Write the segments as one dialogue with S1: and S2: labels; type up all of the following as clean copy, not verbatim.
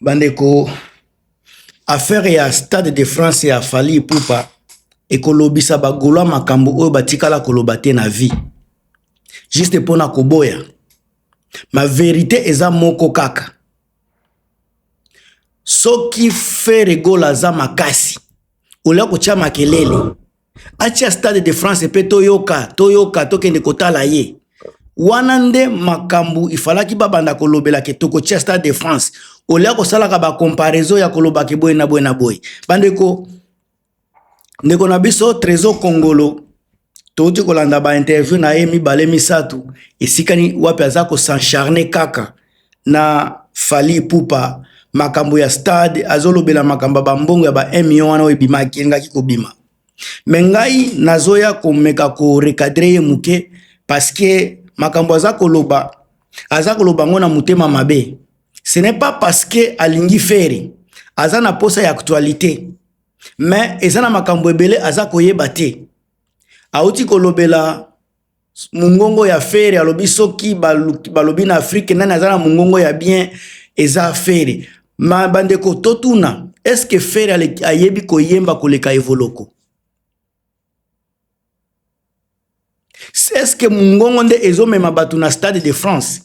S1: Bandeko, affaire ya Stade de France ya Fally Ipupa ekolobisa ba Gaulois makambo oyo batikala koloba te na vie. Juste pona koboya. Ma verite eza moko kaka. Soki Ferre Gola aza makasi, olia kotia makelele, atia Stade de France pe toyoka, toyoka, tokende kotala ye. Wana nde makambo ifalaki babanda kolobela ke tokotia Stade de France. Olia kosalaka ba comparaison ya koloba ke boye na boye na boye. Bandeko, ndeko na biso Tresor Kongolo touti kolanda ba interview na ye mibale misato esika ni wapi aza ko s'encharner kaka na Fally Ipupa makambo ya stade azolobela makambo ya bambongo ya ba 1 million wana oyo ebimaki elingaki kobima me ngai nazoya komeka korecadre ye moke parce que makambo aza koloba aza koloba yango na motema mabe. Ce n'est pas parce que alingi Ferre aza na posa ya actualité mais eza na makambo ebele aza koyeba te. Auti kolobela mungongo ya Ferre, alobi soki balobi na Afrique nani aza na mungongo ya bien eza Ferre. Ma bandeko totuna, est-ce que Ferre ayebi koyemba koleka Evoloko? Est-ce que mungongo nde ezomema bato na Stade de France?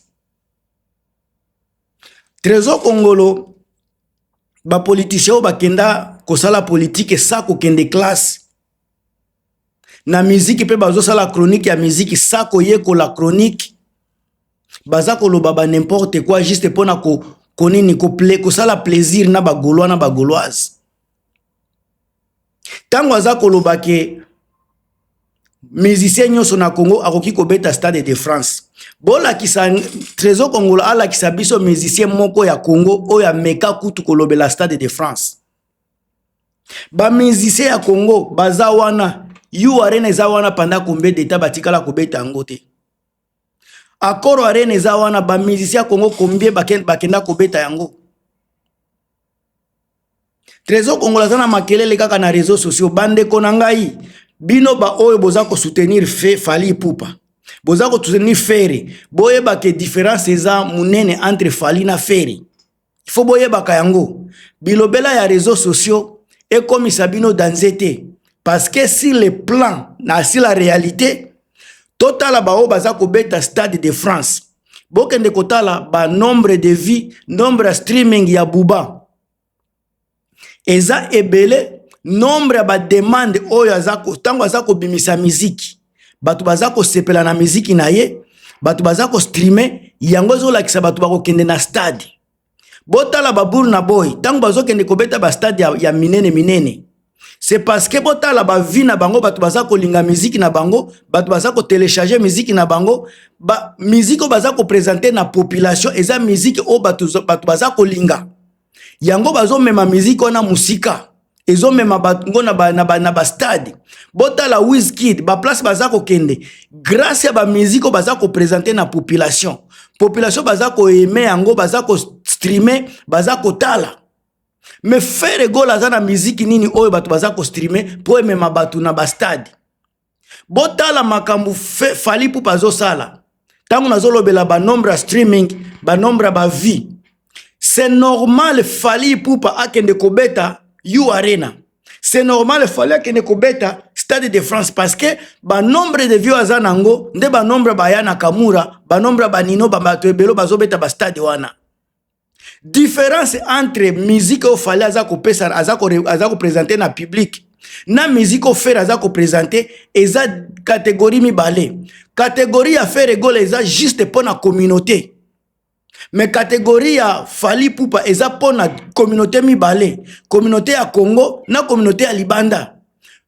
S1: Tresor Kongolo, ba politiciens oyo bakenda kosala politique sa kokende classe na miziki mpe bazosala chronique ya miziki sa koyekola chronique, baza koloba ba n'importe quoi juste mpona ko konini kosala plaisir na ba Gaulois na ba Gauloise. Ntango aza koloba ke musicien nyonso na Congo akoki kobeta Stade de France, bolakisa Tresor Kongolo alakisa biso musicien moko ya Congo oyo ameka kutu kolobela Stade de France. Ba musicien ya Congo baza wana, U Arena eza wana pendant combien de temps batikala kobeta yango te? Accor Arena eza wana, ba musicien ya Congo combien bakenda kobeta yango? Tresor Kongolo aza na makelele kaka na réseaux sociaux. Bandeko na ngai, bino ba oyo boza ko soutenir Fally Ipupa, boza ko soutenir Ferre, boyeba ke différence eza munene entre Fally na Ferre. Il faut boyebaka yango. Bilobela ya réseaux sociaux ekomisa bino danze te, parce que sur le plan na sur la réalité, totala ba oyo baza kobeta Stade de France, bokende kotala ba nombre de vues, nombre ya streaming ya Booba eza ebele, nombre ya ba demande oyo aza ntango aza kobimisa miziki, bato baza kosepela na miziki na ye, bato baza kostreame yango, ezolakisa bato bakokende na stade. Botala ba Burna Boy ntango bazokende kobeta ba stade ya minene minene, c'est parce que botala ba vues na bango, bato baza kolinga miziki na bango, bato baza kotélécharge miziki na bango. Ba miziki oyo baza koprésenter na population eza miziki oyo bato baza kolinga yango, bazomema miziki wana mosika, ezomema bango na bastade. Botala Wizkid, baplace baza kokende grâce ya bamiziki oyo baza koprésenter na population. Population baza koaimer yango, baza kostreamer, baza kotala. Mais Ferre Gola aza na miziki nini oyo bato baza kostreamer mpo emema bato na bastade? Botala makambo Fally Ipupa azosala. Ntango nazolobela banombre ya streaming, banombre ya bavues, c'est normal Fally Ipupa akende kobeta U Arena, c'est normal Fally akende kobeta Stade de France, parce que banombre de vues aza nango nde banombre baya na Kamura, banombre ya banino, bato ebele bazobeta bastade wana. Différence entre musique oyo Fally aza kopesa, aza koprésenter na public, na musique oyo Ferre aza koprésenter, eza catégorie mibale. Catégorie ya Ferre Gola eza juste mpo na communauté, mais catégorie ya Fally Ipupa eza mpo na communauté mibale, communauté ya Congo na communauté ya libanda.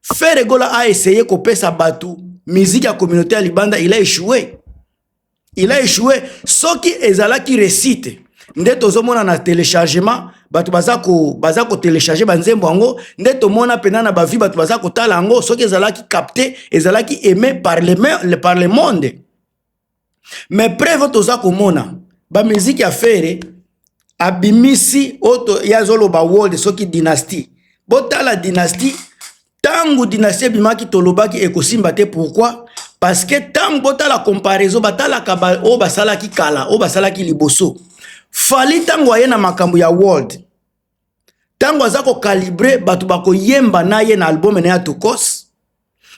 S1: Ferre Gola a essayé kopesa bato musique ya communauté ya libanda, il a échoué, il a échoué. Soki ezalaki réussite nde tozomona na téléchargement, bato baza kotélécharge banzembo yango, nde tomona mpena na bavues, bato baza kotala yango. Soki ezalaki capté, ezalaki aimé par le monde. Mais preuve, toza komona bamiziki ya Ferre abimisi oyo ye azoloba world, soki Dynastie. Botala Dynastie, ntango Dynastie ebimaki, tolobaki ekosimba te. Pourquoi? Parce que ntango botala comparaison, batalaka oyo basalaki kala, oyo basalaki liboso. Fally, ntango aye na makambo ya world, ntango aza kocalibrer bato bakoyemba na ye na album na ya Tokooos,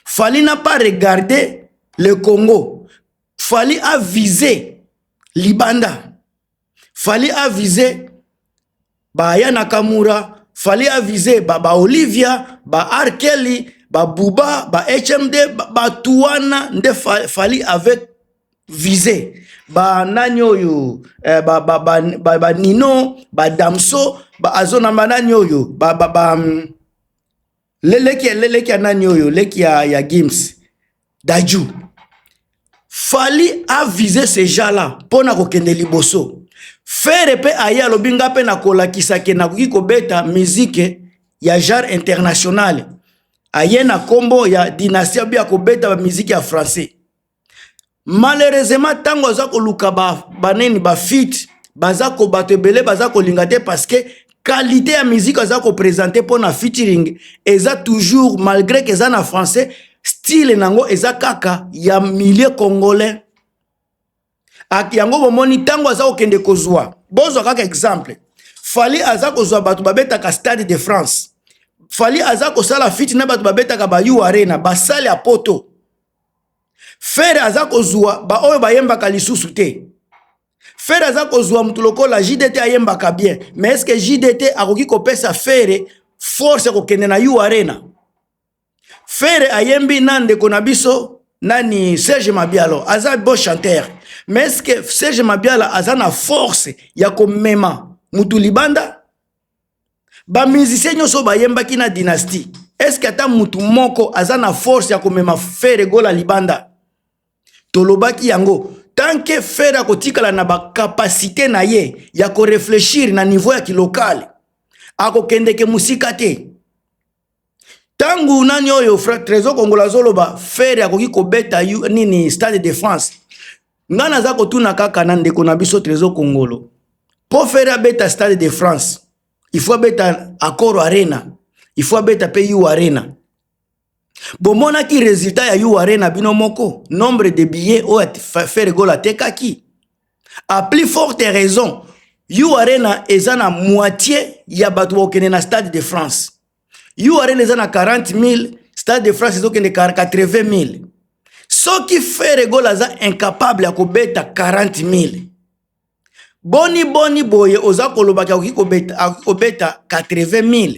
S1: Fally n'a pas regardé le Congo. Fally a visé libanda. Fally a visé ba Nakamura, Fally a visé ba Olivia, ba R. Kelly, ba Booba, ba HMD, bato wana nde Fally avait visé. Ba nani oyo, ba Nino, ba Damso, ba azona, ba nani oyo, ba leki ya nani oyo, leki ya Gims, Dadju. Fally a visé ces gens-là mpo na kokende liboso. Ferre mpe aye, alobi: nga mpe nakolakisa ke nakoki kobeta musique ya genre international. Aye na nkombo ya Dynastie, abi akobeta bamiziki ya français. Malheureusement, ntango aza koluka baneni, bafeat, baza ko bato ebele baza kolinga te, parce que qualité ya musique aza koprésenter mpo na featuring eza toujours, malgré ke eza na français, style nango eza kaka ya milieu congolais. Yango bomoni, ntango aza kokende kozwa, bozwa kaka exemple, Fally aza kozwa bato babetaka Stade de France, Fally aza kosala feat na bato babetaka ba U Arena, basale ya Poto. Ferre aza kozwa baoyo bayembaka lisusu te. Ferre aza kozwa motu lokola JDT, ayembaka bien, mais est-ce JDT akoki kopesa Ferre force ya kokende na U Arena? Ferre ayembi na ndeko na biso nani, Serge Mabialo, aza bon chanteur, mais est-ce que Serge Mabiala aza na force ya komema mutu libanda? Bamusicien nyonso bayembaki na Dynastie, est-ce ata mutu moko aza na force ya komema Ferre Gola libanda? Tolobaki yango, tant que Ferre akotikala na bacapacité na ye ya koréfléchir na niveau ya kilokale, akokendeke mosika te. Ntango nani oyo, Trésor Kongola, azoloba Ferre akoki kobeta nini, Stade de France, ngai naza kotuna kaka na ndeko na biso Trésor Kongolo: mpo Ferre abeta Stade de France, il faut abeta Accor Arena, il faut abeta mpe U Arena. Bomonaki résultat ya U Arena bino moko, nombre de billets oyo Ferre Gola atekaki. À plus forte raison, U Arena eza na moitié ya bato bakokende na Stade de France. U Arena eza na 40 000, Stade de France ezokende 80 000. Soki Ferre Gola aza incapable ya kobeta 40 000, boni boni boye oza kolobaki akoki kobeta 80 000?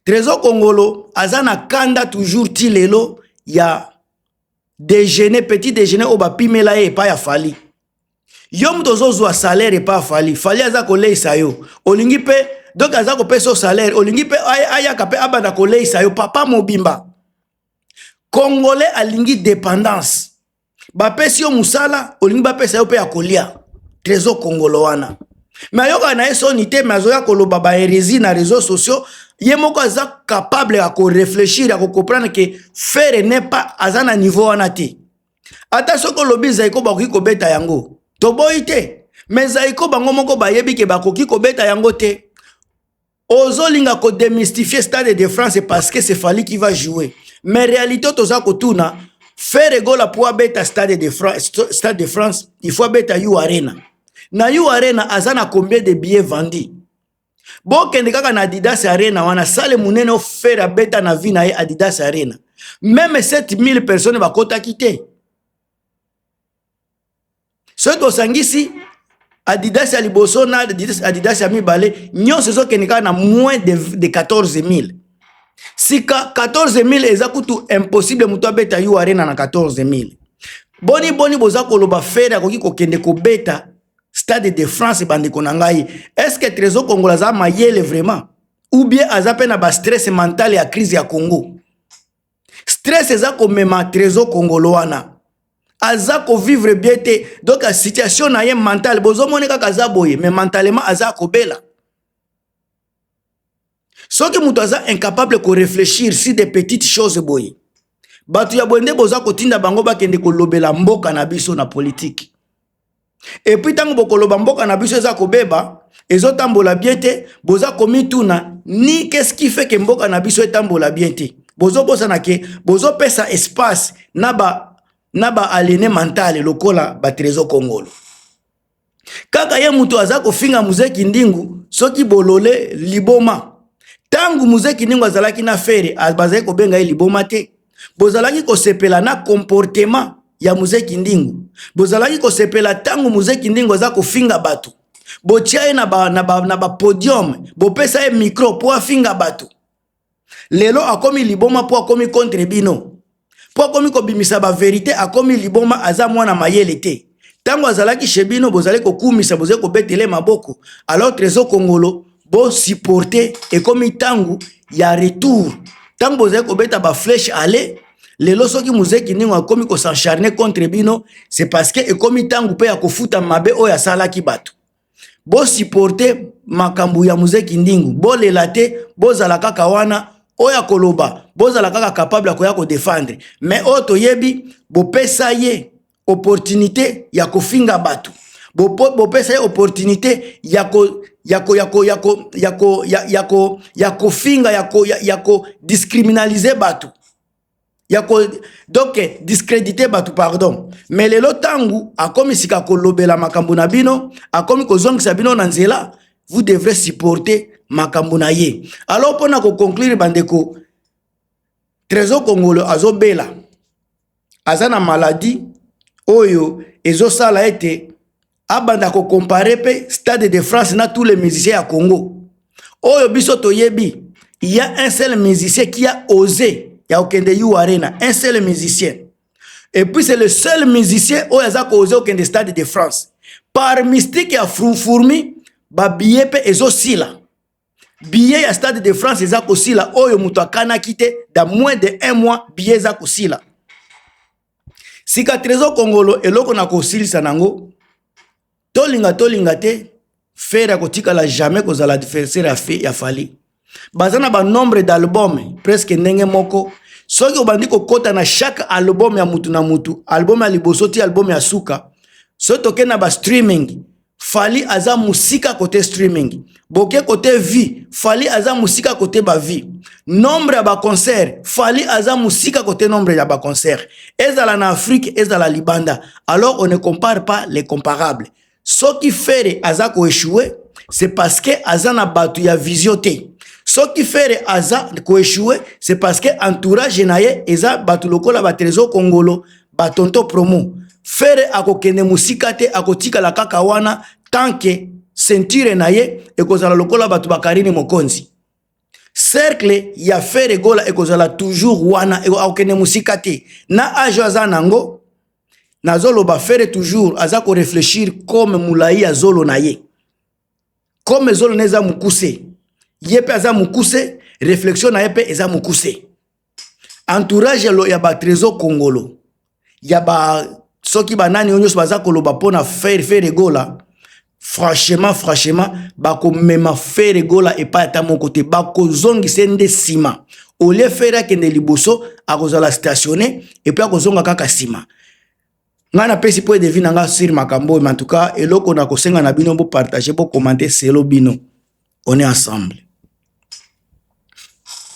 S1: Trésor Kongolo aza na kanda toujours ti lelo ya déjeuner, petit déjeuner oyo bapimela ye epai ya Fally. Yo moto ozozwa salaire epai ya Fally, Fally aza koleisa yo, olingi mpe, donc aza kopesa yo salaire, olingi mpe ayaka mpe abanda koleisa yo papa mobimba. Congolais alingi dépendance. Bapesi yo mosala, olingi bapesa yo mpe ya kolia. Trésor Kongolo wana, me ayokaka na ye soni te, me azoya koloba bahérésie na réseaux sociaux. Ye moko aza capable ya koréfléchir, ya kocomprendre ke Ferre n'est pas, aza na niveau wana te. Ata soki olobi Zaiko bakoki kobeta yango, toboyi te, me Zaiko bango moko bayebi ke bakoki kobeta yango te. Ozolinga kodémystifier Stade de France parce que c'est Fally qui va jouer, mais réalité, toza kotuna Ferre Gola: po abeta Stade de France, il faut abeta U Arena. Na U Arena aza na combien de billets vendus? Bokende kaka na Adidas Arena wana, salle monene oyo Ferre abeta na vie na ye, Adidas Arena, même 7000 personnes bakotaki te. Soki tosangisi Adidas ya liboso na Adidas ya mibale, nyonso ezokende kaka na moins de 14 000. Sika 14 000 eza kutu impossible moto abeta U Arena na 14 000. Boni boni boza koloba Ferre akoki kokende kobeta Stade de France? Bandeko na ngai, est ce que Trésor Kongola aza mayele vraiment, ou bien aza mpe na bastress mental ya crise ya Congo? Stress eza komema Trésor Kongolo wana, aza kovivre bien te. Donc situation na ye mentale, bozomoni kaka aza boye, mais mentalement aza kobela. Soki moto aza incapable koréfléchir sur des petites choses boye, bato ya boye nde boza kotinda bango bakende kolobela mboka na biso na politike. Et puis ntango bokoloba mboka na biso eza kobeba, ezotambola bien te, boza komituna ni qu'est-ce qui fait ke mboka na biso etambola bien te. Bozobosana ke bozopesa espace na ba aliéné mental lokola batrésor Kongolo. Kaka ye moto aza kofinga Mzee Kindingu soki bolole liboma. Ntango Mzee Kindingu azalaki na Ferre, bazalaki kobenga ye liboma te. Bozalaki kosepela na comportement ya Mzee Kindingu. Bozalaki kosepela ntango Mzee Kindingu aza kofinga bato. Botia ye na ba, na ba, na ba podium, bopesa ye micro mpo afinga bato. Lelo akomi liboma mpo akomi contre bino, mpo akomi kobimisa ba verite, akomi liboma, aza mwana mayele te. Ntango azalaki chez bino, bozali kokumisa, bozali kobetele maboko. Alors Trésor Kongolo, bosupporte, ekomi ntango ya retour. Ntango bozali kobeta ba flèche aller, lelo soki Mzee Kindingu akomi kos'acharner contre bino, c'est parce que ekomi ntango mpe ya kofuta mabe oyo asalaki bato. Bosupporte makambo ya Mzee Kindingu, bolela te, bozala kaka wana. Oyo akoloba, bozala kaka capable ya koya kodefendre. Mais oyo toyebi, bopesa ye opportunité ya kofinga bato, bopesa ye opportunité ya ko ya ko ya ko ya ko ya ko ya ya ko ya kofinga, ya ko discriminaliser bato, ya ko donc discréditer bato, pardon. Mais lelo ntango akomi sika kolobela makambo na bino, akomi kozongisa bino na nzela, vous devrez supporter makambo na ye. Alors, mpona koconclure, bandeko, Trésor Kongolo azobela, aza na maladie oyo ezosala ete abanda kocomparer mpe Stade de France na tous les musiciens ya Congo. Oyo biso toyebi, il y a un seul musicien qui a osé ya kokende U Arena, un seul musicien, et puis c'est le seul musicien oyo aza koose kokende Stade de France. Par mystique ya fourmi, babillet mpe ezosila, billet ya Stade de France eza kosila. Oyo moto akanaki te, dans moins de un mois billet eza kosila. Sika Trésor Kongolo, eloko na kosilisa nango, tolinga tolinga te, Ferre akotikala jamais kozala adversaire ya Fally. Baza na banombre d'album presque ndenge moko. Soki obandi kokɔta na chaque album ya mutu na mutu, album ya liboso ti album ya suka, soki tokende na bastreaming, Fally aza mosika côté streaming. Boke côté vues, Fally aza mosika côté bavues. Nombre ya baconcert, Fally aza mosika côté nombre ya baconcert, ezala na Afrique, ezala libanda. Alors on ne compare pas les comparables. Soki Ferre aza koéchouer, c'est parce que aza na bato ya vision te. Soki Ferre aza koéchouer, c'est parce que entourage na ye eza bato lokola batrésor Kongolo, batonto promo. Ferre akokende mosika te, akotikala kaka wana tant que ceinture na ye ekozala lokola bato bakarine mokonzi. Cercle ya Ferre Gola ekozala toujours wana, akokende mosika te na age aza nango. Nazoloba, Ferre toujours aza korefléchir comme molai ya zolo na ye. Comme zolo na eza mokuse, ye mpe aza mokuse, réflexion na ye mpe eza mokuse. Entourage ya batrésor Kongolo, ya ba soki banani oyo nyonso baza koloba mpona Ferre Gola, franchement, franchement, bakomema Ferre Gola epai ata moko te, bakozongisa nde nsima. Au lieu Ferre akende liboso, akozala stationné et puis akozonga kaka nsima. Ngai napesi point de vue na nga sur makambo oyo. En tout cas, eloko na kosenga na bino, bopartage, bocommenter selon bino. On est ensemble.